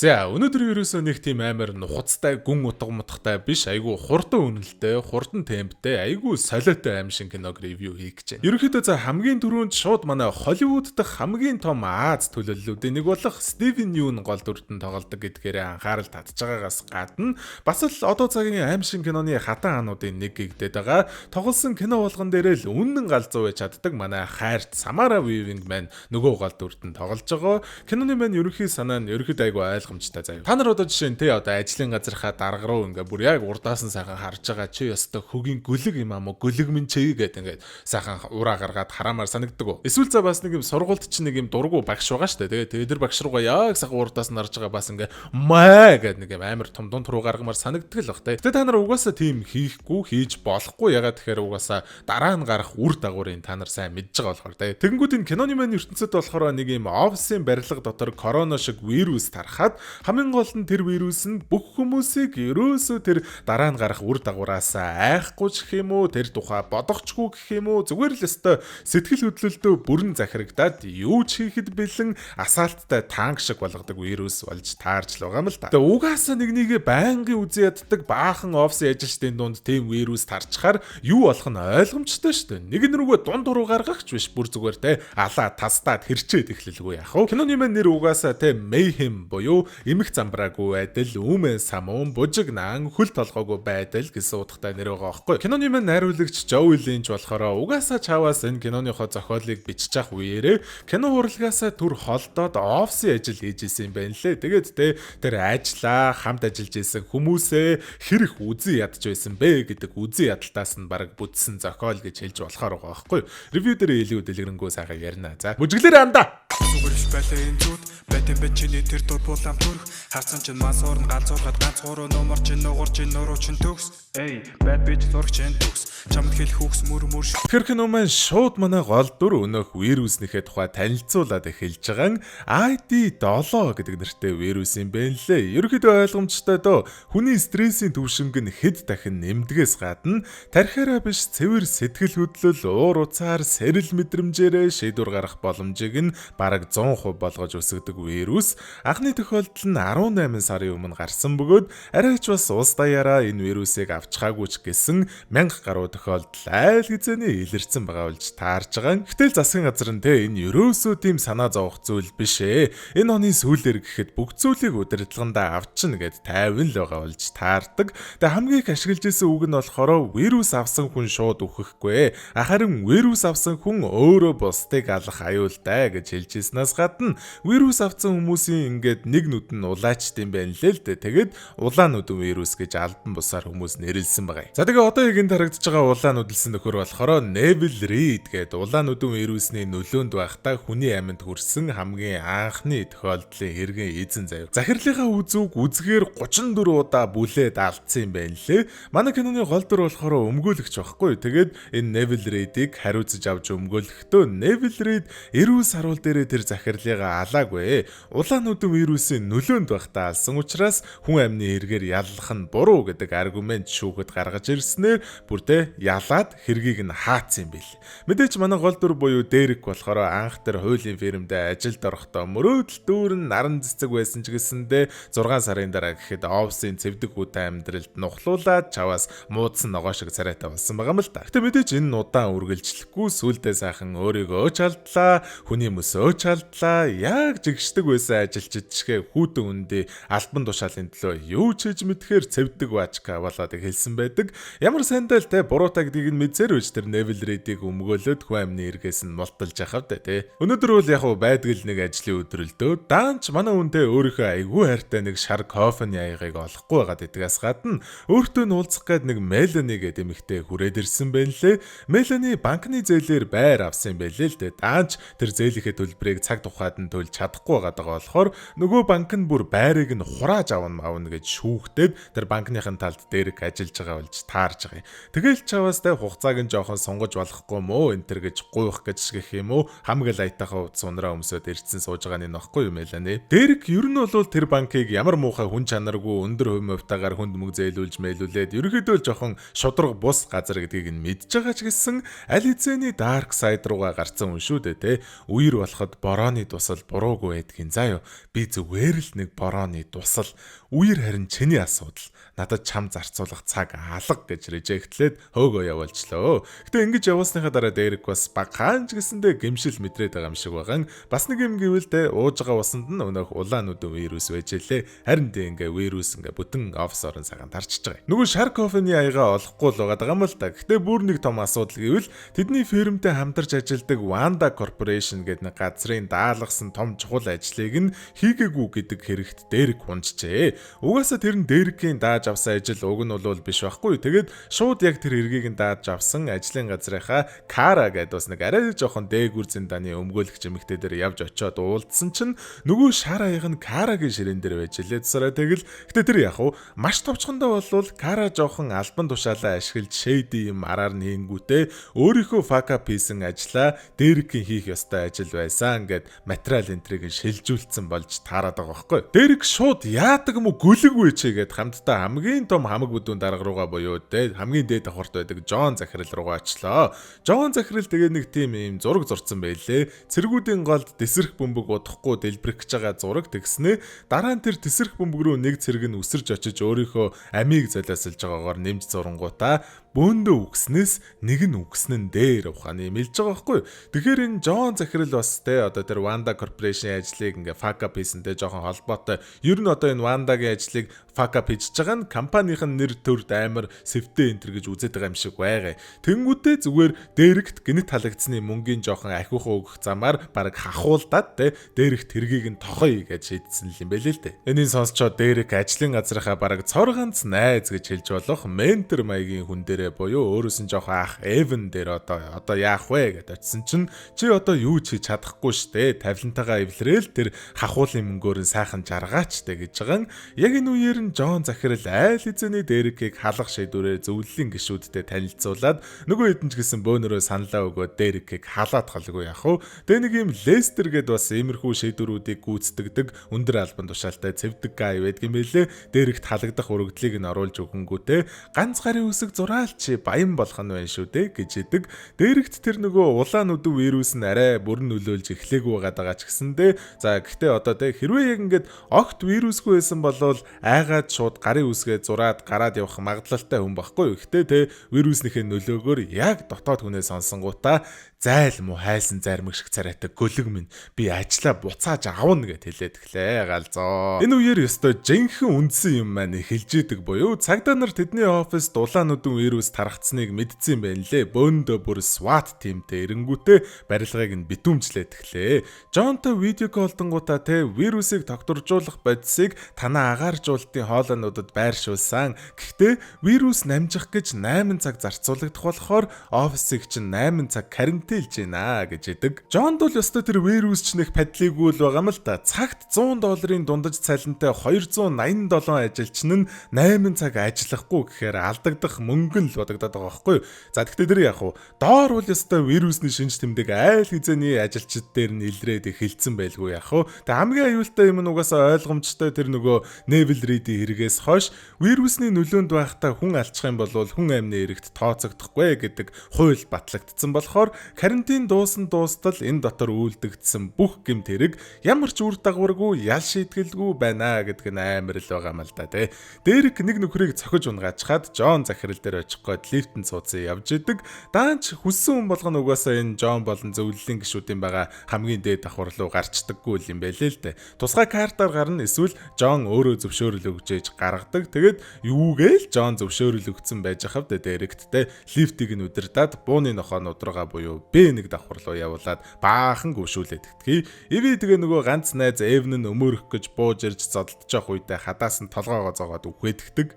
За, өнөөдөр ерөөсөө нэг тийм амар нухацтай, гүн утга мутгатай биш, айгүй хурдан үнэлтэй, хурдан темптэй, айгүй солиотой аймшиг киног review хийх гэж байна. Ерөнхийдөө за хамгийн түрүүнд шууд манай Холливуд дахь хамгийн том Ази төлөөллүүдийн нэг болох Стивен Юн гол дүрдэн тоглодог гэдгээрээ анхаарал татж байгаагаас гадна бас л одоо цагийн аймшиг киноны хатан хаануудын нэг гэгдээд байгаа. Тоглосон кино болгон дээрээ л үнэн галзуу байж чаддаг манай хайрт Самара Weaving маань нөгөө гол дүрдэн тоглож байгаа. Киноны маань ерөнхий санаа нь ерөнхийдөө айгүй ойлгомжтой заяа. Та нар одоо жишээ нь те одоо ажлын газархаа дарга руу ингээ бүр яг урдаас нь сайхан харж байгаа, чи ёстой хөгийн гөлөг юм аа мó, гөлөг минь чи гэдэг ингээд сайхан ураа гаргаад хараамаар санагддаг уу? Эсвэл за бас нэг юм сургуульд чи нэг юм дургу багш байгаа штэ. Тэгээ тэр багш руугаа яг сайхан урдаас нь харж байгаа, бас ингээ маа гэдэг нэг юм амар том дунд руу гаргамаар санагддаг л бах те. Гэтэ та нар угаасаа тийм хийхгүй, хийж болохгүй. Ягаад тэгэхээр угаасаа дараа нь гарах үр дагаврын та нар сайн мэдж байгаа болохоор те. Тэгэнгүүт энэ киноны маань ертөнцид болохоор нэг юм офисын барилга дотор корона шиг вирус тарахад хамгийн гол нь тэр вирус нь бүх хүмүүсийг ерөөсөө тэр дараа нь гарах үр дагавраас айхгүй ч гэх юм уу, тэр тухай бодохчгүй гэх юм уу, зүгээр л өстой сэтгэл хөдлөлтөө бүрэн захирагдаад юу ч хийхэд бэлэн асаалттай танк шиг болгодог вирус болж таарч л байгаа юм л та. Тэгээ угаасаа нэг нэгэ байнгын үзэн яддаг баахан офисын ажилчдын дунд тийм вирус тарчхаар юу болох нь ойлгомжтой шүү дээ. Нэг нь рүүгээ дунд руу гаргахч биш, бүр зүгээр те алаа тастаад хэрчээд эхлэлгүй яах вэ? Киноны маань нэр угаасаа те Mayhem буюу эмх замбраагүй байдал, үүмэн самуун, бужиг наан, хөл толгойгүй байдал гэсэн утгатай нэр байгаа байхгүй. Киноны маань найруулагч Joey Lynch болохоор угаасаа чаваас энэ киноныхоо зохиолыг бичиж ах үеэрээ кино урлагаасаа түр холдоод офисын ажил хийж исэн юм байна лээ. Тэгээд те тэр ажлаа, хамт ажиллаж исэн хүмүүсээ хэрэг үзэн ядч байсан бэ гэдэг үзэн ядалтаас нь баг бүтсэн зохиол гэж хэлж болохоор байгаа байхгүй. Review дээр илүү дэлгэрэнгүй сайхан ярина. За, бүжиглэр андаа. Зүгээр биш байлаа энэ зүуд байтан бэ, чиний тэр дур булаам төрөх харсан чинь мас уурн галзуурхад ганц гурав нумар чинь нугар чинь нуруу чинь төгс. Эй, bad bitch, зураг чинь төгс, чамд хэлэх үгс мөр мөр. Тэгэхээр кино маань шууд манай гол дүр өнөөх вируснийхээ тухай танилцуулаад эхэлж байгаа ID7 гэдэг нэртэй вирус юм байна лээ. Ерөнхийдөө ойлгомжтой дөө. Хүний стрессийн түвшинг нь хэд дахин нэмдгээс гадна тархиараа биш, цэвэр сэтгэл хөдлөл, уур уцаар, сэрэл мэдрэмжээрээ шийдвэр гаргах боломжийг нь бараг 100% болгож өсгөдөг вирус. Анхны тохиолдол нь 18 сарын өмнө гарсан бөгөөд арай ч бас улс даяараа энэ вирусыг авчхаагүй ч гэсэн 1000 гаруй тохиолдол айл хэзээний илэрсэн байгаа болж таарж байгаа. Гэтэл засгийн газар нь те энэ ерөөсөө тийм санаа зовох зүйл биш ээ. Энэ оны сүүлээр гэхэд бүх зүйлийг удирдлагандаа авчна гэд тайван л байгаа болж таардаг. Тэгээ хамгийн их ашиглаж исэн үг нь болохоор вирус авсан хүн шууд үхэхгүй. Харин вирус авсан хүн өөрөө бусдыг алах аюултай гэж хэлж ирснээс гадна вирус авсан хүмүүсийн ингээд нэг нүд нь улаачд юм байна лээ л дээ. Тэгээд улаан нүдэн вирус гэж албан бусаар хүмүүс нэрлсэн байгаа юм. За, тэгээ одоо яг энд харагдаж байгаа улаан нүдэлсэн нөхөр болохоор Neville Reed гэдэг улаан нүдэн вирусны нөлөөнд байхдаа хүний амьд хүрсэн хамгийн анхны тохиолдлын хэргийн эзэн заяа. Захирлынхаа үзүүг үзгээр 34 удаа бүлээд алдсан юм байна лээ. Манай киноны гол дүр болохоор өмгөөлөгч байхгүй. Тэгээд энэ Neville Reed-ийг хариуцаж авч өмгөөлөхдөө Neville Reed эрүүл саруул дээрээ тэр захирлыгаа алаагүй. Улаан нүдэн вирусын нөлөөнд байхдаа алсан учраас хүн амны хэрэгээр яллах нь буруу гэдэг аргумент шүүхэд гаргаж ирснээр бүрдээ ялаад хэргийг нь хаацсан юм бэл. Мэдээч манай гол дүр буюу Дэрек болохоор анх тэр хуулийн фирмдээ ажилд орохдоо мөрөөдөл дүүрэн наран цэцэг байсан ч гэсэндээ 6 сарын дараа гэхэд офисын цэвдэг хүтэн амьдралд нухлуулаад чаваас муудсан ногоо шиг царайтай болсон байгаа юм л та. Гэтэ мэдээч энэ нь удаан үргэлжлэхгүй, сүулдэ сайхан өөрийгөө ч алдлаа, хүний мөсөө ч алдлаа, яг жигшдэг байсан ажилчид чигээ хүүтэн үндэ албан тушаалын төлөө юу ч хийж мэдэхээр цэвдэг баачка болоод хэлсэн байдаг. Ямар сандал те буруутай гэдгийг нь мэдсээр үж тэр Neville Reed-ийг өмгөөлөөд хүн амны эргээс нь мулталж яхав да те. Өнөөдөр бол яг уу байдаг л нэг ажлын өдөр л дөө. Даанч манай үнтэй өөрийнхөө айгүй хайртай нэг шар кофений аягаыг олохгүй байгаад идэгээс гадна өөртөө нь уулзах гээд нэг Мелани гэдэг эмэгтэй хүрээд ирсэн байна лээ. Мелани банкны зээлээр байр авсан юм байлээ л дээ. Даанч тэр зээлийнхээ төлбөрийг цаг тухайд нь төлж чадахгүй байгаа болохоор нөгөө банк нь бүр байрыг нь хурааж авна авна гэж шүүхтээд тэр банкныхын талд дээрх ажиллаж байгаа болж таарж байгаа юм. Тэгэл чаваас те хугацааг нь жоохон сунгаж болохгүй мөө энэ төр гэж гуйх гэж гэх юм уу, хамаг л аятайхан утас унраа өмсөд ирдсэн сууж байгаа нь нөхгүй юм байлаа нэ. Дэрэг ер нь бол тэр банкыг ямар муухай хүн чанаргүй, өндөр хувь мөвтагаар хүнд мөнгө зээлүүлж мэлүүлээд ерөнхийдөө л жоохон шудраг бус газар гэдгийг нь мэдж байгаа ч гэсэн аль хэзээний dark side руугаа гарцсан хүн шүү дээ те. Үер болоход борооны дусал буруугүй байдгийн заа юу. Би зүгээр л нэг борооны дусал. Үер харин чиний асуудал. Надад чам зарцуулах цаг алга гэж reject лээд хөөгөө явуулчлоо. Гэтэ ингэж явуулсныхаа дараа Дэрек бас багаан ч гэсэндээ гэмшил мэдрээд байгаа юм шиг байгаа. Бас нэг юм гэвэл те ууж байгаа усанд нь өнөөх улаан нүдэн вирус байж лээ. Харин тэ ингээ вирус ингээ бүтэн офис орон сайхан тарчиж байгаа. Нөгөө шар кофений аяга олохгүй л байгаа юм л та. Гэтэ бүр нэг том асуудал гэвэл тэдний фирмтэй хамтарч ажилладаг Wanda Corporation гэдэг нэг газрын даалгасан том чухал ажлыг нь хийгээгүй гэдэг хэрэгт Дэрек унжжээ. Угаасаа тэр нь Дэрекийн дааж авсан ажил уг нь бол биш байхгүй. Тэгээд шууд яг тэр хэргийг нь дааж авсан ажлын газрынхаа Кара гэдэг бас нэг арай жоохон дээгүр зиндааны өмгөөлөгч эмэгтэй дээр явж очиод уулзсан чинь нөгөө шар аяга нь Карагийн ширээн дээр байж лээ. Тусараа тэгэл гэтээ тэр яг уу маш товчхондоо болвол Кара жоохон албан тушаалаа ашиглаж shady юм араар нь хийнгүүтээ өөрийнхөө fuck up хийсэн ажлаа Дэрекийн хийх ёстой ажил байсан гэд материал энтрийг шилжүүлсэн болж таарад байгаа байхгүй. Дэрек шууд яадаг юм уу гөлөггүй чи гэд хамтдаа хамгийн том хамаг бүдүүн дарга руугаа буюу те хамгийн дээд давхарт байдаг Джон захирал руугаа очлоо. Джон захирал тэгээ нэг тийм юм зураг зурцсан байлээ. Цэргүүдийн голд тэсрэх бөмбөг удахгүй дэлбэрэх гэж байгаа зураг тэгснэ. Дараа нь тэр тэсрэх бөмбөг рүү нэг цэрэг нь үсэрч очиж өөрийнхөө амийг золиослж байгаагаар нэмж зурангуудаа бөөндөө үгснээс нэг нь үгсэн нь дээр ухааны мэлж байгаа байхгүй. Тэгэхээр энэ Джон захирал бас те одоо тэр Wanda Corporation ажлыг ингээ fuck up хийсэнтэй жоохон холбоотой. Ер нь одоо энэ Wanda-гийн ажлыг fuck up хийж байгаа нь компанийн нэр төрд амар сэвтэ энтер гэж үзээд байгаа юм шиг байгаа. Тэнгүүдээ зүгээр дээрэгт гинэт халагдсны мөнгөний жоохон ахиухан өгөх замаар баг хахуулдаад те дээрэгт хэргийг нь тохоё гэж шийдсэн юм байлээ л дээ. Энийг сонсчоод Дэрек ажлын газрынхаа бараг цор ганц найз гэж хэлж болох ментор маягийн хүн дээрээ буюу өөрөөс нь жоохон ах Эвен дээр одоо яах вэ гэдээ очисон чинь чи одоо юу ч хийж чадахгүй штэ, тавилантайгаа эвлэрээл тэр хахуулын мөнгөөр нь сайхан жаргаач тэ гэж байгаа. Яг энэ үеэр нь Джон захирал айл эзэний Дэрекийг халах шийдвэрээр зөвлөлийн гишүүдтэй танилцуулаад нөгөө хэдэн ч гэсэн бөөнөрөө саналаа өгөөд Дэрекийг халаад холгүй яах вэ? Тэгээ нэг юм Лестер гэд бас иймэрхүү шийдвэрүүдийг гүйцэтгэдэг өндөр албан тушаалтай цэвдэг гай байдаг юм байлээ. Дэрэгт халагдах өргөдлийг нь оруулж өгөнгүүтээ ганц гарын үсэг зураал чи баян болох нь байна шүү дээ гэж идэг. Дэрэгт тэр нөгөө улаан нүдэн вирус нь арай бүрэн нөлөөлж эхлээгүй байгаа ч гэсэндээ за гэхдээ одоо те хэрвээ яг ингээд огт вирусгүй байсан болвол айгаад шууд гарын үсгээ зураад гараад явах магадлалтай хүн байхгүй юу. Гэхдээ те вируснийхээ нөлөөгөөр яг дотоод хүнээ сонсонгуудаа зайл муу хайсан зармиг шиг царайтай гөлөг минь би ажлаа буцааж авна гэд хэлээд эхлээ галзоо. Энэ үеэр ёстой жинхэнэ үндсэн юм маань эхэлж идэг буюу цагдаа нар тэдний оффист улаан нүдэн вирус тархацсныг мэдсэн юм байна лээ. Бөөндөө бүр SWAT team тэй эренгүүтээ барилгыг нь битүүмжлээд эхлээ. Джонтой видео call донгуудаа те вирусыг тогтворжуулах бодисыг танаа агааржуулалтын хоолойнуудад байршуулсан. Гэхдээ вирус намжих гэж 8 цаг зарцуулагдах болохоор офисыг чинь 8 цаг карантинлж байна гэж идэг. Жонд бол ёстой тэр вирус ч нэх падлийгүй л байгаа юм л та. Цагт 100 долларын дундаж цалинтай 287 ажилчин нь 8 цаг ажиллахгүй гэхээр алдагдах мөнгө нь л бодогдоод байгаа байхгүй юу. За тэгтээ тэр яг уу доор бол ёстой вирусны шинж тэмдэг айл хизээний ажилчид дээр нь илрээд эхэлсэн байлгүй яг уу. Тэг хамгийн аюултай юм нь угаасаа ойлгомжтой тэр нөгөө Neville Reed-ийн хэрэгээс хойш вирусны нөлөөнд байхдаа хүн алчих юм бол хүн амны эрэгт тооцогдохгүй гэдэг хууль батлагдсан болохоор карантин дуусан дуустал энэ дотор үйлдэгдсэн бүх гэмт хэрэг ямар ч үр дагаваргүй ял шийтгэлгүй байна гэдэг нь амар л байгаа юм л да тий. Дэрек нэг нөхрийг цохиж унгаачхад Джон захирал дээр очих гээд лифтэнд суудсан явж идэг. Даанч хүссэн хүн болгоно угаасаа энэ Джон болон зөвлөлийн гишүүдийн байгаа хамгийн дээд давхар руу гарчдаггүй юм байлээ л дээ. Тусгай картаар гарна эсвэл Джон өөрөө зөвшөөрөл өгч ээж гаргадаг. Тэгээд юугээл Джон зөвшөөрөл өгсөн байж хав Дэректтэй лифтийг нь удирдаад бууны нохоонууд руугаа буюу B1 давхар руу явуулаад баахан гөвшүүлээд тэгтгий. Иви тэгээ нөгөө ганц найз Эвн нь өмөөрөх гэж бууж ирж зодолдож явах үедээ хадаас нь толгоогоо зоогоод үхээдгдэг.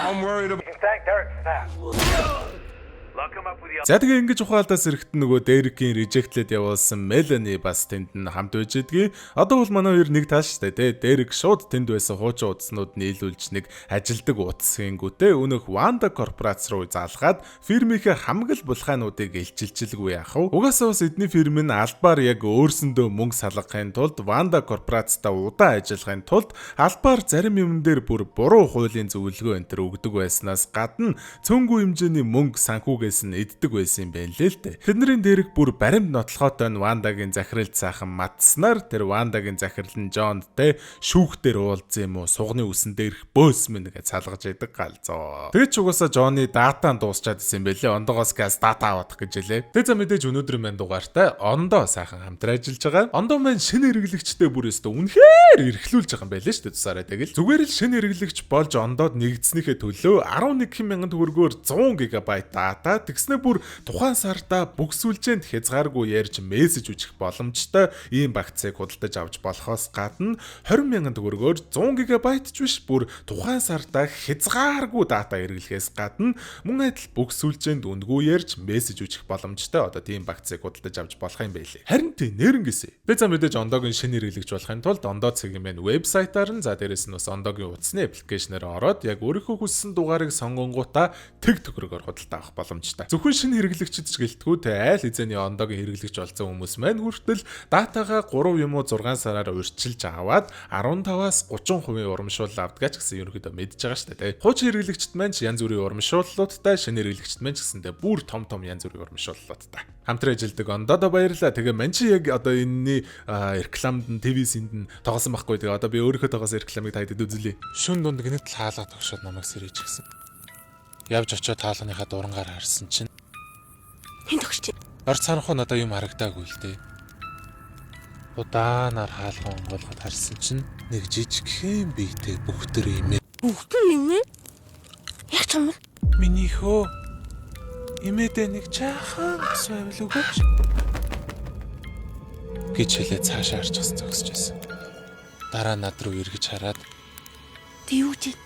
I'm worried about Thank Derek for that. Lock him up with the За тэгээ ингэж ухаалдаас эрэхт нөгөө Дэрекийн reject лээд явуулсан Мелани бас тэнд нь хамт байж идэгий. Одоо бол манай хоёр нэг тал штэ тэ. Дэрек шууд тэнд байсан хуучин утаснууд нийлүүлж нэг ажилдаг утас хийнгүүтээ өнөөх Wanda корпорац руу залгаад фирмийнхээ хамгал булхаануудыг илчилчилгүй яах вэ? Угаасаа бас эдний фирм нь албаар яг өөрсөндөө мөнгө салгахын тулд Wanda корпорацтай удаан ажиллахын тулд албаар зарим юм дээр бүр буруу хуулийн зөвлөгөө энэ төр өгдөг байснаас гадна цөөнгүй хэмжээний мөнгө санхүүгээ зүгээс нь иддэг байсан юм байна лээ л дээ. Тэдний дээрх бүр баримт нотлохоотой нь Вандагийн захиралд сайхан матснаар тэр Вандагийн захирал нь Жондтэй шүүхтэр уулзсан юм уу, сугны үсэн дээрх бөөс мэн гэж салгаж идэг галзуу. Тэгээд ч угаасаа Жоны датан дуусчаад исэн юм байлээ. Ондоогоос газ дата авах гэж хэлээ. Тэг за мэдээж өнөөдрийн мань дугаартай Ондоо сайхан хамтран ажиллаж байгаа. Ондоо маань шинэ хэрэглэгчтэй бүр өстө үнэхээр эрхлүүлж байгаа юм байлээ шүү дээ тусаарай тэгэл. Зүгээр л шинэ хэрэглэгч болж Ондоод нэгдснийхээ төлөө 11 мянган төгрөгөөр 100 ГБ дата тэгснэ бүр тухайн сарда бүх сүлжээнд хязгааргүй ярьж мессеж үжих боломжтой ийм багцыг худалдаж авч болохоос гадна 20 мянган төгрөгөөр 100 ГБ ч биш бүр тухайн сарда хязгааргүй дата хэрэглэхээс гадна мөн адил бүх сүлжээнд үнэгүй ярьж мессеж үжих боломжтой одоо тийм багцыг худалдаж авч болох юм байлээ. Харин тий нэрнгэсээ. Би за мэдээж Ондоогийн шинэ хэрэглэгч болохын тулд Ондоо цэгийн мэн вебсайтаар нь за дээрэс нь бас Ондоогийн утасны аппликейшнээр ороод яг өөрийнхөө хүссэн дугаарыг сонгонгуудаа тэг төгрөгөөр худалдаа авах боломжтой. Зөвхөн шинэ хэрэглэгчид ч гэлтгүй те айл хэзээний Ондоогийн хэрэглэгч болсон хүмүүс маань хүртэл датагаа 3 юм уу 6 сараар урьдчилж аваад 15-аас 30% урамшуулал авдгаа ч гэсэн ерөнхийдөө мэдж байгаа шүү дээ. Хуучин хэрэглэгчд маань ч янз бүрийн урамшууллуудтай, шинэ хэрэглэгчд маань ч гэсэндээ бүр том том янз бүрийн урамшууллуудтай. Хамтран ажилладаг Ондоодоо баярлалаа. Тэгээ мань чи яг одоо энэний рекламд нь ТV-сэнд нь тоглосон байхгүй. Тэгээ одоо би өөрийнхөө тоглосон рекламыг та хэдэд үзүүлье. Шүн дунд гинэт л хаалга тогшоод намайг сэрэж гисэн. Явж очиод хаалганыхаа дурангаар харсан чинь Хэн тогш чинь? Орц санах уу надад юм харагдаагүй л дээ. Удаанаар хаалга онгойлгоод харсан чинь нэг жижигхэн биетэй бүхтэр имээ. Бүгдэн юм ээ? Яг ч юм уу? Миний хөө имээдээ нэг жаахан ус байвал өгөөч гэж хэлээ цаашаа харчихсан зогсож байсан. Дараа над руу эргэж хараад Тэг юу чи?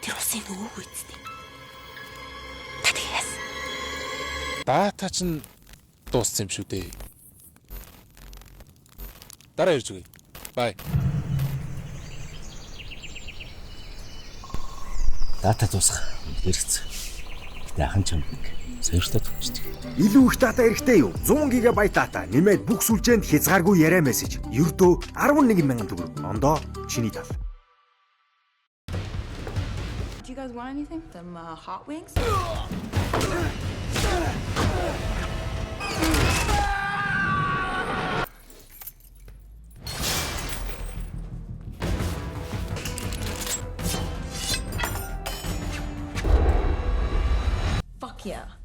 Тэр усын нөгөөгүй үсттэй. Та тэг яасан? Дата чинь дууссан юм шүү дээ. Дараа ирж үгүй. Бай. Дата дуусах хэрэгцээ. Гэтэ ахын чамд нэг сойртой төвчдөг. Илүү их дата хэрэгтэй юу? 100 ГБ дата нэмээд бүх сүлжээнд хязгааргүй яриа мессеж. Ердөө 11 мянган төгрөг. Ондоо чиний тал. Do you guys want anything? Some hot wings? Fuck yeah.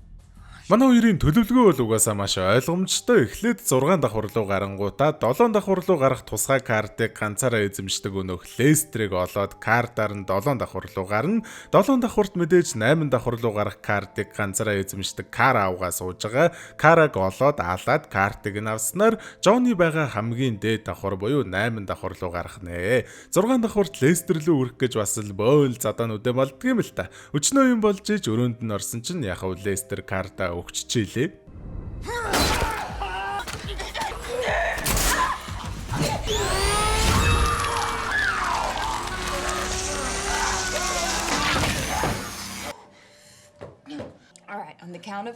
Манай хоёрын төлөвлөгөө бол угаасаа маш ойлгомжтой. Эхлээд 6 давхар руу гарангуудаа 7 давхар руу гарах тусгай картыг ганцаараа эзэмшдэг өнөөх Лестрийг олоод картаар нь 7 давхар руу гарна. 7 давхарт мэдээж 8 давхар руу гарах картыг ганцаараа эзэмшдэг Кара авгаа сууж байгаа. Караг олоод алаад картыг нь авснаар Жони байгаа хамгийн дээд давхар буюу 8 давхар руу гарах нэ. 6 давхарт Лестер рүү хүрэх гэж бас л бөөл задаан үдэ болдгийм л та. Өчнөө юм болж иж өрөөнд нь орсон чинь яхав Лестер карта өгччихээлээ. All right, on the count of.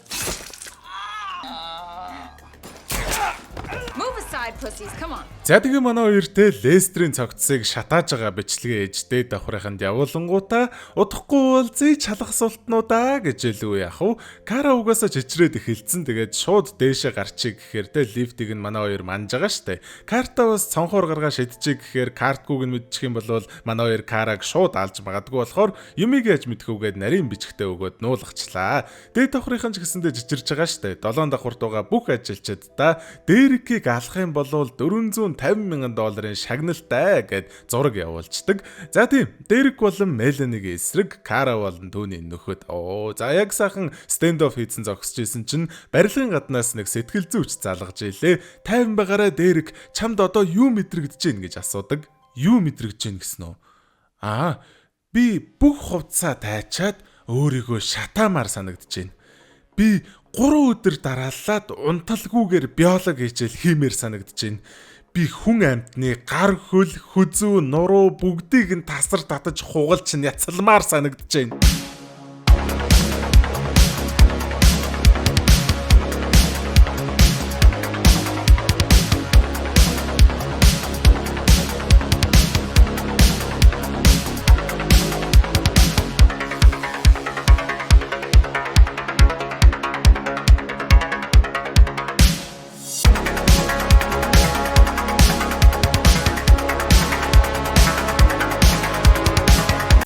Move aside, pussies. Come on. За тэгээ манай хоёртэй Лестрийн цогцсыг шатааж байгаа бичлэгээ ээжтэй давхрынханд явуулангуудаа удахгүй уулзъя чалах султнуудаа гэж хэлв яах вэ? Кара угаасаа чичрээд эхэлсэн. Тэгээд шууд дээшээ гарчиг гэхээр те лифтийг нь манай хоёр манж байгаа штэ. Карта бас цонхоор гаргаа шидчихэ гэхээр картгүйг нь мэдчих юм бол манай хоёр Караг шууд алж магадгүй болохоор юмыг яаж мэдэх үгээд нарийн бичгтээ өгөөд нуулгачлаа. Дээд давхрынхан ч гэсэндээ чичирж байгаа штэ. 7 давхарт байгаа бүх ажилчдаа Дэрикийг алах юм бол 450 мянган долларын шагналтай гэд зураг явуулцдаг. За тийм, Дэрик болон Меланигийн эсрэг Кара болон түүний нөхөд. Оо, за яг сайхан stand off хийсэн зогсож исэн чинь барилгын гаднаас нэг сэтгэл зүйч залгаж илээ. 50 багаараа Дэрик чамд одоо юу мэдрэгдэж гин гэж асуудаг. Юу мэдрэгдэж гин гэсэн үү? Аа, би бүх хувцаа тайчаад өөрийгөө шатаамаар санагдаж байна. Би 3 өдөр дараалаад унталгүйгээр биологи хичээл хиймээр санагдаж байна. Би хүн амьтны гар хөл, хүзүү, нуруу бүгдийг нь тасар татаж хугалж няцалмаар санагдаж байна.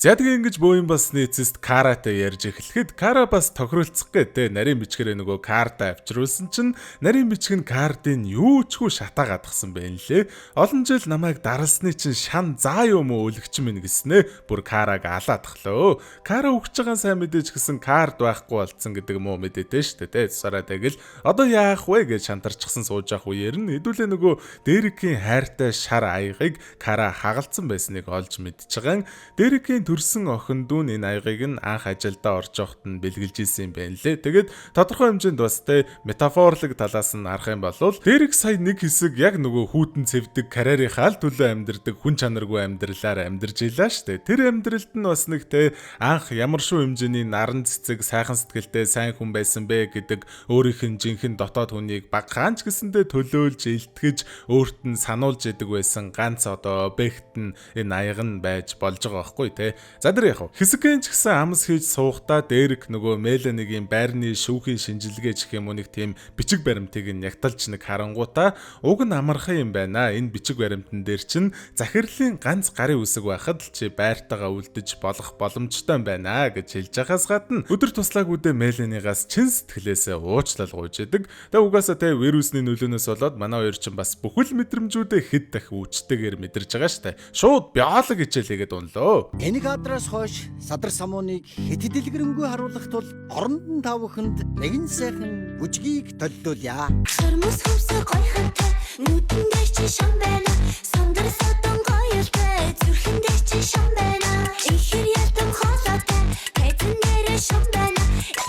За тэгээ ингэж боо юм болсны эцэст Каратай ярьж эхлэхэд Кара бас тохиролцох гээд те нарийн бичгээрээ нөгөө карта авчруулсан чинь нарийн бичг нь картыг юу ч хүү шатаагаадгсан байх лээ. Олон жил намайг даралсны чинь шан заа юм уу өлөгч минь гэснээ бүр Караг алаадхлаа. Кара өгч байгаа сайн мэдээж гэсэн карт байхгүй болцсон гэдэг муу мэдээтэй шүү дээ те. Тусаараа тэгэл одоо яах вэ гэж шантарчсан сууж явах үеэр нь хэдүүлээ нөгөө Дэрикийн хайртай шар аягыг Кара хагалцсан байсныг олж мэдчихэн Дэрикийн төрсэн охин дүү нь энэ аягыг нь анх ажилдаа орж явахад нь бэлгэлж исэн юм байна лээ. Тэгээд тодорхой хэмжээнд бас те метафорлог талаас нь харах юм бол Дэрик сая нэг хэсэг яг нөгөө хүүтэн цэвдэг карьерийнхаа л төлөө амьдардаг хүн чанаргүй амьдралаар амьдарч илаа штэ. Тэр амьдралд нь бас нэг те анх ямар шүү хэмжээний наран цэцэг сайхан сэтгэлтэй сайн хүн байсан бэ гэдэг өөрийнх нь жинхэнэ дотоод хүнийг баг хаанч гэсэндээ төлөөлж илтгэж өөрт нь сануулж идэг байсан ганц одоо объект нь энэ аяг нь байж болж байгаа байхгүй те. За тэр яг хэсэгэн ч гэсэн амс хийж суухдаа Дэрик нөгөө Меланигийн байрны шүүхийн шинжилгээ гэх юм уу нэг тийм бичиг баримтыг нь ягталж нэг харангуутаа уг нь амархан юм байна. Энэ бичиг баримтан дээр чинь захирлын ганц гарын үсэг байхад л чи байртайгаа үлдэж болох боломжтой юм байна гэж хэлж байхаас гадна өдөр туслаагүйдээ Меланигаас чин сэтгэлээсээ уучлал гуйж идэг. Тэгээ угаасаа те вирусны нөлөөнөөс болоод манай хоёр чинь бас бүхэл мэдрэмжүүдээ хэд дахин өвчтэйгээр мэдэрж байгаа штэ. Шууд биологи хичээл хийгээд унлоо. Энэ кадраас хойш садар самууныг хэд дэлгэрэнгүй харуулах тул оронд нь та бүхэнд нэгэн сайхан бүжгийг төллүүлье. Сормос хөмсө гойхантай нүдэндээ чи шам байна. Сандар садан гоёлтой зүрхэндээ чи шам байна. Ихэр ялдан хоолойтой тайзан дээрээ шам байна.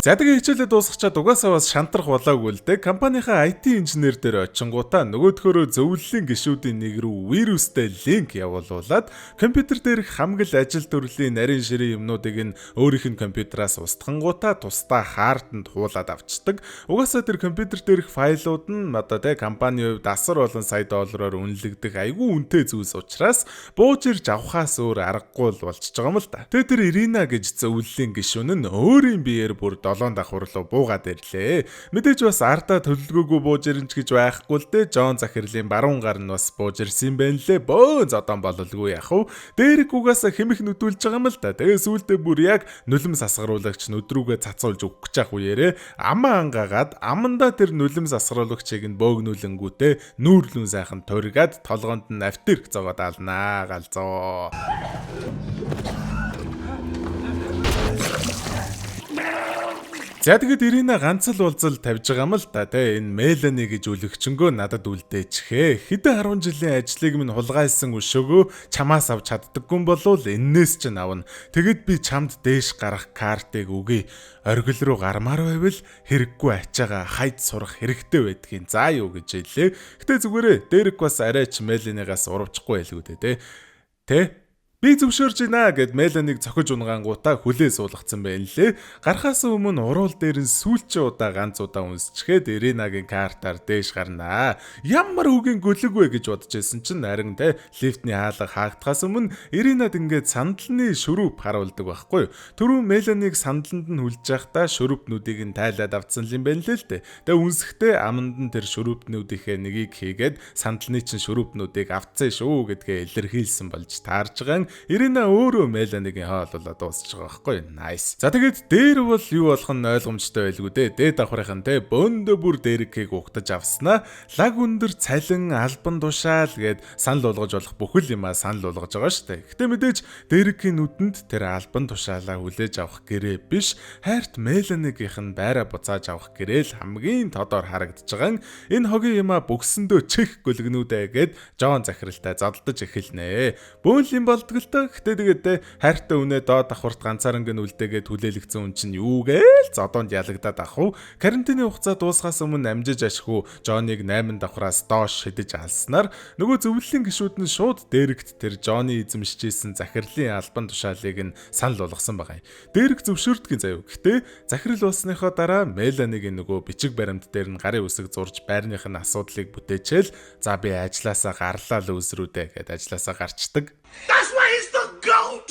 За тэгээ хичээлээ дуусгачаад угаасаа бас шантрах болоогүй л дээ. Компанийнхаа IT инженер дээр очингуудаа нөгөөдхөөрөө зөвлөлийн гишүүдийн нэг рүү вирустэй линк явуулуулад компьютер дээрх хамгал ажил төрлийн нарийн ширийн юмнуудыг нь өөрийнх нь компьютераас устгангуудаа тусдаа хаарданд хуулаад авчдаг. Угаасаа тэр компьютер дээрх файлууд нь одоо тэ компанийн хувьд асар болон сая доллараар үнэлэгдэх айгүй үнэтэй зүйлс учраас бууж ирж авахаас өөр аргагүй л болчихж байгаа юм л да. Тэгээ тэр Ирина гэж зөвлөлийн гишүүн нь өөрийн биеэр бүр 7 давхар руу буугаад ирлээ. Мэдээж бас ардаа төлөлгөөгүй бууж ирэн ч гэж байхгүй л дээ. Жон захирлын баруун гар нь бас бууж ирсэн юм байна лээ. Бөөн зодон бололгүй яах вэ? Дэрэг угаасаа хэмэх нүдүүлж байгаа юм л да. Тэгээ сүүлдээ бүр яг нулимс асгаруулагч нүдрүүгээ цацуулж өгөх гэж ах үеэрээ амаа ангаагаад амандаа тэр нулимс асгаруулагчийг нь бөөгнүүлэнгүүтээ нүүрлүн сайхан тургаад толгоонд нь автирх зогоод алнаа галзуу. За тэгэд Ирина ганц л уулзал тавьж байгаа юм л да те энэ Мелани гэж үлэгчөнгөө надад үлдээчихээ. Хэдэн 10 жилийн ажлыг минь хулгайлсан өшөөгөө чамаас авч чаддаггүй болвол эннээс ч авна. Тэгэд би чамд дээш гарах картыг өгье. Оргил рүү гармаар байвал хэрэггүй ачаага хайд сурах хэрэгтэй байдгийн. За юу гэж хэллээ. Гэтэ зүгээрээ Дэрек бас арайч Меланигаас уравчихгүй байлгүй дээ те. Тэ? Би зөвшөөрж байна гэд Меланиг цохиж унгаангуудаа хүлээ суулгацсан байна лээ. Гарахаас өмнө уруул дээр нь сүүлчийн удаа ганц удаа үнсчихэд Иринагийн картаар дээш гарнаа. Ямар үгийн гөлөг вэ гэж бодож байсан чинь харин те лифтний хаалга хаагдахаас өмнө Иринад ингээд сандлны шүрүүп харуулдаг байхгүй юу. Түрүүн Меланиг сандланд нь хүлж байхдаа шүрүүпнүүдийг нь тайлаад авцсан юм байна лээ л дээ. Тэгээ үнсэхдээ аманд нь тэр шүрүүпнүүдийнхээ нэгийг хийгээд сандлны чинь шүрүүпнүүдийг авцсан шүү гэдгээ илэрхийлсэн болж таарж байгаа. Ирина өөрөө Меланигийн хооллолоо дуусч байгаа байхгүй nice. За тэгээд дээр бол юу болох нь ойлгомжтой байлгүй дээ. Дээд давхрынхан те бөөндөө бүр дэрэгхийг угтаж авснаа лаг өндөр цалин албан тушаал гээд санал болгож болох бүхэл юмаа санал болгож байгаа шүү дээ. Гэтэ мэдээж дэрэгхийн нүдэнд тэр албан тушаалаа хүлээж авах гэрээ биш хайрт Меланигийнх нь байраа буцааж авах гэрээ л хамгийн тодор харагдаж байгаа. Энэ хогийн юмаа бөгсөндөө чих гөлгнүүдээ гээд Жон захиралтай зодолдож эхэлнэ. Бөөн юм болдгол л доо. Гэтэ тэгээд те хайртай үнэ доод давхарт ганцаарнгийн үлдээгээд хүлээлгдсэн үн чинь юу гээл зодоонд ялагдаад ах уу. Карантины хугацаа дуусахаас өмнө амжиж ашгүй Жоныг 8 давхраас доош шидэж алснаар нөгөө зөвлөлийн гишүүд нь шууд дэрэгт тэр Жоны эзэмшижсэн захирлын албан тушаалыг нь санал болгосон байгаа юм. Дэрэг зөвшөөрдгийн заяа. Гэтэ захирал болсныхоо дараа Меланигийн нөгөө бичиг баримт дээр нь гарын үсэг зурж байрных нь асуудлыг бүтээчээл за би ажилласаа гарлаа л үүсрүүдээ гэд ажилласаа гарчдаг. That's why he's the GOAT!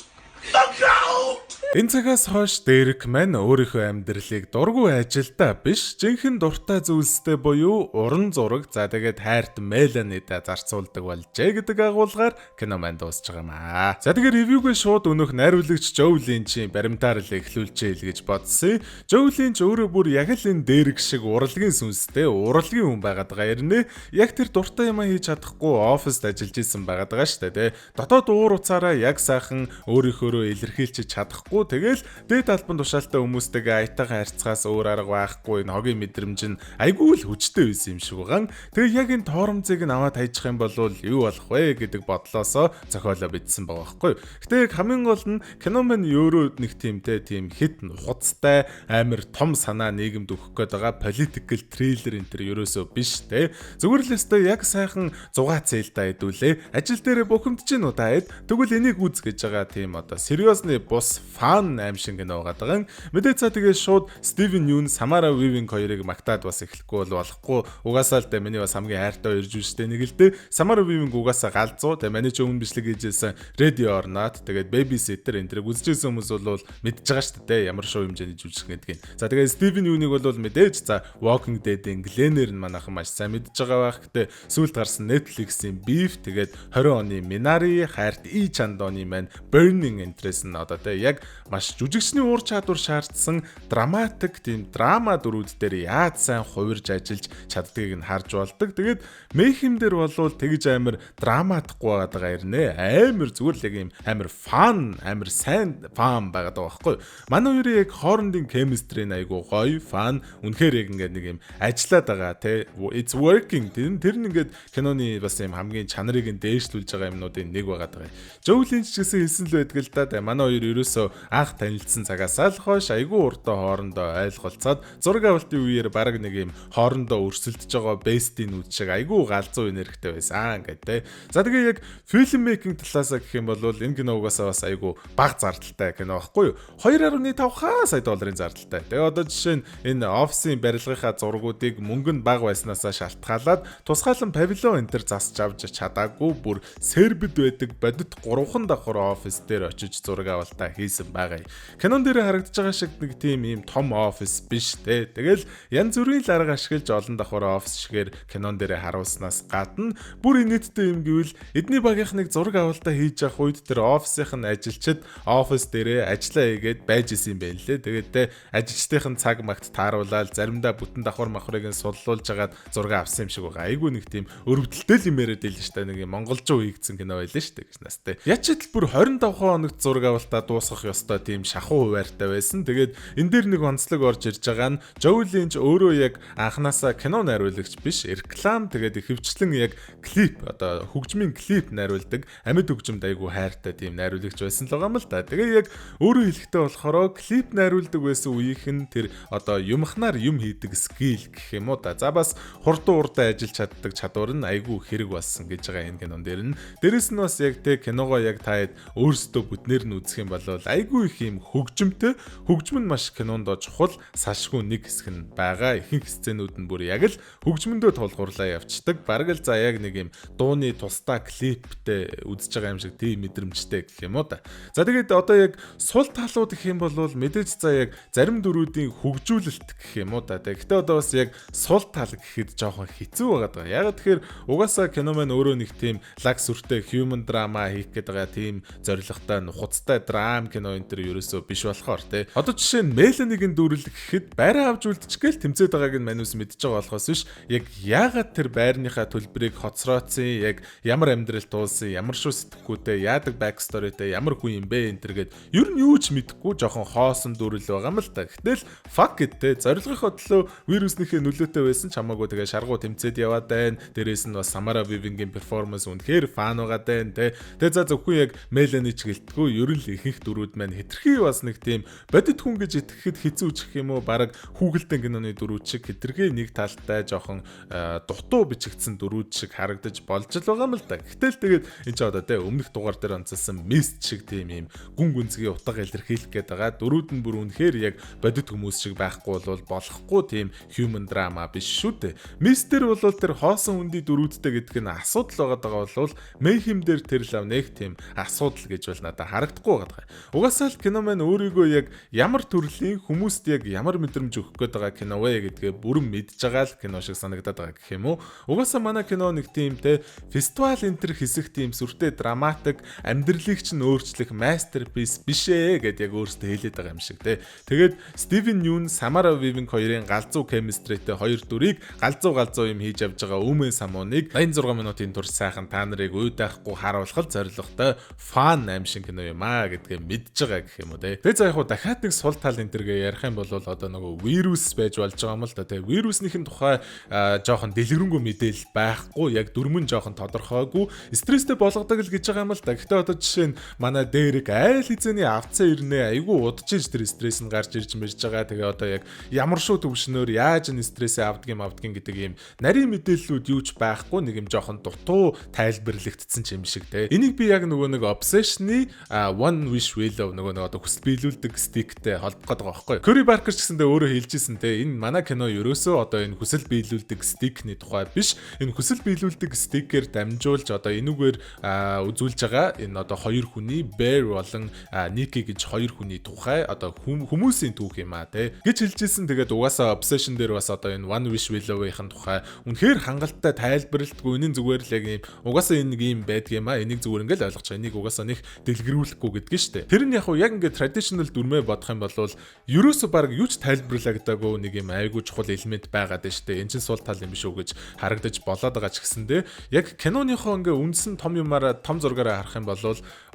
The GOAT! Энэ цагаас хойш Дерек маань өөрийнхөө амьдралыг дургүй ажилдаа биш, жинхэнэ дуртай зүйлстэй буюу уран зураг, за тэгээд хайрт Меланида зарцуулдаг болжээ гэдэг агуулгаар кино маань дуусч байгаа юм аа. За, тэгэхээр review гээ шууд өнөөх найруулагч Жо Линчийн баримтаар л эхлүүлжээ л гэж бодсон. Жо Линч өөрөө бүр яг л энэ Дерек шиг урлагийн сүнстэй, урлагийн хүн байгаад байгаа ирнэ. Яг тэр дуртай юм хийж чадахгүй оффист ажиллаж исэн байгаад байгаа шүү дээ, тэ. Дотоод уур уцаараа яг сайхан өөрийнхөөрөө илэрхийлж чадахгүй. Тэгэл дээд албан тушаалтай хүмүүстэйгээ аятайхан харьцахаас өөр арга байхгүй, энэ хогийн мэдрэмж нь айгүй л хүчтэй байсан юм шиг байгаа. Тэгээ яг энэ тоормзыг нь аваад хайчих юм бол юу болох вэ гэдэг бодлоосоо зохиолоо бичсэн байгаа байхгүй. Гэтэ яг хамгийн гол нь кино маань өөрөө нэг тийм те тийм хит нухацтай амар том санаа нийгэмд өгөх гээд байгаа political thriller энэ төр ерөөсөө биш те. Зүгээр л өстой яг сайхан зугаа цээлда хэдүүлээ. Ажил дээрээ бухимдаж гин үү та хэд? Тэгвэл энийг үз гэж байгаа тийм одоо seriously бус fun аимшиг кино байгаа даа. Мэдээ за тэгээ шууд Стивен Юн, Самара Вивинг хоёрыг магтаад бас эхлэхгүй бол болохгүй. Угаасаа л дээ миний бас хамгийн хайртай хоёр жүжигчтэй нэг л дээ. Самара Вивинг угаасаа галзуу. Тэгээ миний ч өмнө бичлэг хийжсэн Ready or Not, тэгээд Babysitter энэ тэрийг үзчихсэн хүмүүс бол мэдж байгаа шүү дээ. Ямар шоу хэмжээний жүжигч гэдгийг. За, тэгээ Стивен Юныг бол мэдээж за Walking Dead-ийн Glenn-ээр нь манайхан маш сайн мэдж байгаа байх. Гэтэ сүүлд гарсан Netflix-ийн Beef, тэгээд 20 оны Minari, хайрт И Чандоны маань Burning Interest нь одоо тэ яг маш жүжигчний уур чадвар шаардсан dramatic тийм драма дүрүүд дээр яаж сайн хувирж ажиллаж чаддгийг нь харж болдог. Тэгээд Mayhem дээр болвол тэгж амар драматахгүй байгаа ирнэ. Амар зүгээр л яг юм амар fun, амар сайн fun байгаад байгаа байхгүй. Манай хоёрын яг хоорондын chemistry нь айгу гоё, fun. Үнэхээр яг ингээд нэг юм ажиллаад байгаа те. It's working. Тэр нь ингээд киноны бас юм хамгийн чанарыг нь дээшлүүлж байгаа юмнуудын нэг байгаад байгаа. Жо Линч ч гэсэн хэлсэн л байдаг л да. Манай хоёр ерөөсөө анх танилцсан цагаасаа л хойш айгүй урдаа хоорондоо ойлголцоод зураг авалтын үеэр бараг нэг юм хоорондоо өрсөлдөж байгаа bestie нүүд шиг айгүй галзуу энергитэй байсан гэдэг те. За, тэгээ яг film making талаасаа гэх юм бол энэ кино угаасаа бас айгүй бага зардалтай кино байхгүй юу? 2.5 сая долларын зардалтай. Тэгээ одоо жишээ нь энэ офисын барилгынхаа зургуудыг мөнгө нь бага байснаасаа шалтгаалаад тусгаалan павильон энэ төр засч авч чадаагүй, бүр Сербид байдаг бодит гурван давхар офис дээр очиж зураг авалтаа хийсэн байгаа юм. Кинон дээр харагдаж байгаа шиг нэг тийм ийм том офис биш те. Тэгэл янз бүрийн л арга ашиглаж олон давхар офис шигээр кинон дээр харуулснаас гадна бүр инээдтэй юм гэвэл эдний багийнхныг зураг авалтаа хийж явах үед тэр офисынх нь ажилчид офис дээрээ ажиллаа хийгээд байж исэн юм байна лээ. Тэгээд те ажилчдын цаг магт тааруулаад заримдаа бүтэн давхар махрыг нь суллуулж агаад зураг авсан юм шиг байгаа. Айгүй нэг тийм өрөвдөлтэй л юм яриад байл шүү дээ. Нэг юм монголжуу хийгдсэн кино байлаа шүү дээ гэж нас те. Ячид л бүр 25 хоногт зураг авалтаа дуусгах ёстой тийм шахуу хуваартай байсан. Тэгээд энэ дээр нэг онцлог орж ирж байгаа нь Жо Линч өөрөө яг анханасаа кино найруулагч биш, реклам, тэгээд ихэвчлэн яг клип, одоо хөгжмийн клип найруулдаг, амьд хөгжимд айгүй хайртай тийм найруулагч байсан л байгаа юм л да. Тэгээ яг өөрөө хэлэхдээ болохоор клип найруулдаг байсан үеийнх нь тэр одоо юмхнаар юм хийдэг skill гэх юм уу да. За, бас хурдан урдан ажиллаж чаддаг чадвар нь айгүй хэрэг болсон гэж байгаа энэ кинон дээр нь. Дээрэс нь бас яг тэ киногоо яг та хэд өөрсдөө бүтнээр нь үзэх юм бол айгүй их юм хөгжмөнтэй, хөгжим нь маш кинонд чухал салшгүй нэг хэсэг нь байгаа. Ихэнх сценүүд нь бүр яг л хөгжмөндөө тулгуурлаа явцдаг. Бараг л за яг нэг юм дууны тусдаа клиптэй үзэж байгаа юм шиг тийм мэдрэмжтэй гэх юм уу да. За, тэгээд одоо яг сул талууд гэх юм бол мэдээж за яг зарим дүрүүдийн хөгжүүлэлт гэх юм уу да. Гэхдээ одоо бас яг сул тал гэхэд жоохон хэцүү байгаа даа. Яг тэгэхээр угаасаа кино маань өөрөө нэг тийм лаг сүртэй human drama хийх гээд байгаа тийм зорилготой нухацтай драм кино энэ төр ерөөсөө биш болохоор те. Одоо жишээ нь Меланигийн дүрэл гэхэд байраа авч үлдчихгээл тэмцээд байгааг нь манус мэдж байгаа болохоос биш, яг яагаад тэр байрныхаа төлбөрийг хоцрооцсон, яг ямар амьдрал туулсан, ямар шүү сэтгэхүйтэй, яадаг back story тэй, ямар хүн юм бэ энэ төр гээд ер нь юу ч мэдэхгүй жоохон хоосон дүрэл байгаа юм л та. Гэтэл fuck it те, зорилгынхоо төлөө вируснийхээ нөлөөтэй байсан ч хамаагүй тэгээ шаргуу тэмцээд яваад байна. Дээрээс нь бас Самара Вивингийн performance үнэхээр fun байгаад байна те. Тэгээ за зөвхөн яг Мелани ч гэлтгүү, ер нь л ихэнх дүрүүд маань хэтэрхий бас нэг тийм бодит хүн гэж итгэхэд хэцүү ч гэх юм уу, баг хүүхэлдэн киноны дүрүүд шиг хэтэрхий нэг талтай жоохон дутуу бичигдсэн дүрүүд шиг харагдаж болж л байгаа юм л да. Гэтэл тэгээд энэ ч одоо те өмнөх дугаар дээр онцолсон Mist шиг тийм юм гүн гүнзгий утга илэрхийлэх гээд байгаа. Дүрүүд нь бүр үнэхээр яг бодит хүмүүс шиг байхгүй бол болохгүй тийм human drama биш шүү дээ. Mist дээр бол тэр хоосон хүндий дүрүүдтэй гэдэг нь асуудал байгаа бол Mayhem дээр тэр лав нэг тийм асуудал гэж бол надад харагдахгүй байгаа. Угаасаа л л кино маань өөрийгөө яг ямар төрлийн хүмүүст яг ямар мэдрэмж өгөх гээд байгаа кино вэ гэдгээ бүрэн мэдж байгаа л кино шиг санагдаад байгаа гэх юм уу. Угаасаа манай кино нэг тийм те фестивал энэ төр хэсэг тийм сүртэй dramatic, амьдралыг чинь өөрчлөх masterpiece биш ээ гэд яг өөртөө хэлээд байгаа юм шиг те. Тэгээд Стивен Юн, Самара Вивинг хоёрын галзуу chemistry тэй хоёр дүрийг галзуу галзуу юм хийж явж байгаа Өмнө Самууныг 86 минутын турш сайхан та нарыг уйдаахгүй харуулах зорилготой fun аим шиг кино юм аа гэдгээ мэдж байгаа гэх юм уу те. Тэгээ за яг хуу дахиад нэг сул тал энэ төргээ ярих юм бол одоо нөгөө вирус байж болж байгаа юм л да те. Вируснийхэн тухай жоохон дэлгэрэнгүй мэдээлэл байхгүй, яг дүрмэн жоохон тодорхойгүй, стресстэй болгодог л гэж байгаа юм л да. Гэхдээ одоо жишээ нь манай Дэрек айл хизээний авцсан ирнэ, айгүй удаж иж тэр стресс нь гарч ирж мэрж байгаа. Тэгээ одоо яг ямар шүү төвшнөөр яаж энэ стрессээ авдгийн гэдэг юм нарийн мэдээллүүд юу ч байхгүй, нэг юм жоохон дутуу тайлбарлагдсан ч юм шиг те. Энийг би яг нөгөө нэг Obsession-ы One Wish Willow, нөгөө нэг одоо хүсэл биелүүлдэг stick тэй холбох гээд байгаа байхгүй. Curry Barker ч гэсэндээ өөрөө хэлжсэн те. Энэ манай кино ерөөсөө одоо энэ хүсэл биелүүлдэг stick ний тухай биш. Энэ хүсэл биелүүлдэг stick ээр дамжуулж одоо энүүгээр үзүүлж байгаа энэ одоо хоёр хүний, Bear болон Nikki гэж хоёр хүний тухай, одоо хүмүүсийн түүх юм а те гэж хэлжсэн. Тэгээд угаасаа Obsession дээр бас одоо энэ One Wish Willow-ийн тухай үнэхээр хангалттай тайлбарлалтгүй, энэ зүгээр л яг юм угаасаа энэ нэг юм байдг юм а, энийг зүгээр ингээл ойлгож байгаа. Энийг угаасаа нэг дэлгэрүүлэхгүй гэдг нь штэ. Тэр нь яг уу яг ингээд traditional дүрмээ бодох юм бол ерөөсө баг юу ч тайлбарлагдаагүй нэг юм айгүй чухал элемент байгаад байна штэ. Эн чинь сул тал юм биш үү гэж харагдаж болоод байгаа ч гэсэндээ яг киноныхоо ингээ үндсэн том юмараа, том зургаараа харах юм бол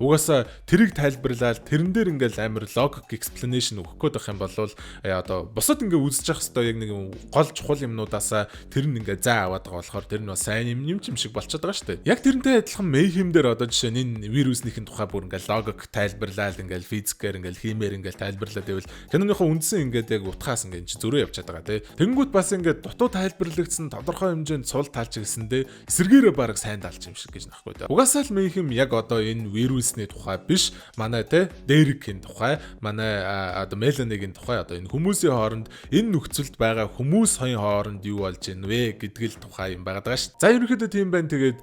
угаасаа тэрийг тайлбарлаад тэрэн дээр ингээл амар логик explanation өгөх гээд байх юм бол одоо бусад ингээ үзэж явах хэвээр яг нэг юм гол чухал юмнуудаасаа тэр нь ингээ зай аваад байгаа болохоор тэр нь бас сайн юм юм юм шиг болчиход байгаа шүү дээ. Яг тэрнтэй адилхан Mayhem дээр одоо жишээ нь энэ вируснийхэн тухай бүр ингээ логик тайлбарлаад, ингээл физикээр, ингээл химээр ингээл тайлбарлаад байвал киноныхоо үндсэн ингээд яг утгаас ингээд чи зөрөө явчихад байгаа тий. Тэнгүүт бас ингээд дутуу тайлбарлагдсан тодорхой хэмжээнд сул талч гэсэндээ эсэргээрээ баг сайн талч юм шиг гэж нахгүй дээ. Угаасаа л Mayhem яг одоо энэ вирусны тухай биш, манай те Дерекийн тухай, манай одоо Меланигийн тухай, одоо энэ хүмүүсийн хооронд, энэ нөхцөлд байгаа хүмүүс хоёрын хооронд юу болж ийн вэ гэдэг л тухай юм байгаа даа шүү. За, ерөнхийдөө тийм байна. Тэгээд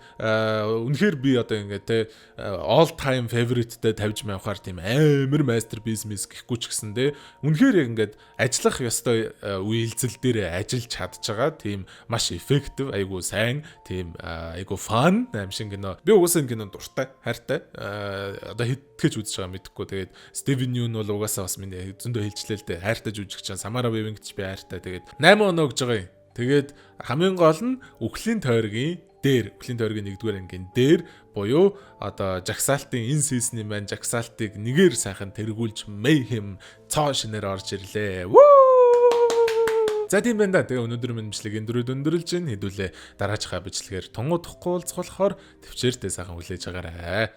үнэхээр би одоо ингээд те all time favorite-тэй тавьж мавхаар тийм амар masterpiece мис гэхгүй ч гэсэндээ үнэхээр яг ингээд ажиллах ёстой үйлдэл дээр ажиллаж чадж байгаа тийм маш effective, айгуу сайн, тийм айгуу fun аим шиг кино. Би угаасаа энэ кинонд дуртай, хайртай. Одоо хэдгэж үзэж байгаа мэдэхгүй. Тэгээд Стивен Юн бол угаасаа бас миний зөндөө хэлжлээ л дээ. Хайртай жүжигч. Самара Вивинг ч би хайртай. Тэгээд 8 оноо гэж байгаа юм. Тэгээд хамгийн гол нь Үхлийн тойргийн дээр, Үхлийн тойргийн 1-р ангийн дээр буюу одоо жагсаалтын энэ season ы маань жагсаалтыг нэгээр сайхан тэргүүлж Mayhem цоо шинээр орж ирлээ. За, тийм байна да. Тэгээ өнөөдөр минь бичлэг энэ дөрөд өндөрлж байна. Хэдүүлээ дараачихаа бичлэгээр тунгуудахгүй уулзах болохоор төвчээртэй сайхан хүлээж агаарай.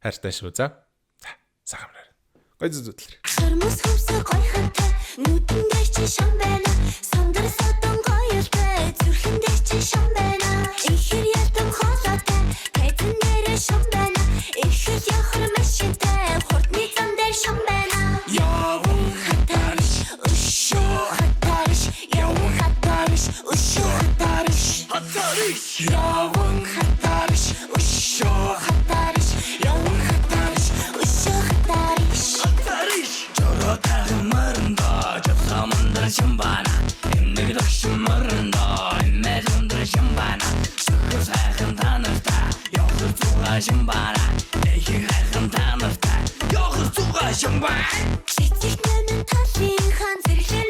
Хайртай шүү. За. За, сайхан амраарай. Гой зүзүүтлэр. Сормос хөмсө гойхантай, нүдэн дээр чи шам байна. Сандар содон гоёлтой, зүрхэн дээр чи шам байна. Ихэр ялдан хоолойтой, тайзан дээр шам байна. Ихэл яхар машинтай, хурдны зам дээр шам байна. Яван хатарш, өшөө хатарш, яван хатарш, өшөө хатарш. Хатарш. Яван хатарш, өшөө хатарш, яван хатарш, өшөө хатарш. Хатарш. Жороо тахмарында жавсамандар шамбана. Эмнэг дагшмарында эмээ зундар шамбана. Сөхөр сайхан та нартай явах зугаа шамбана. Эхийг хайхан та нартай явах зугаа шамбана. Цэцэг нэмэн талын хаан зэрэглэн.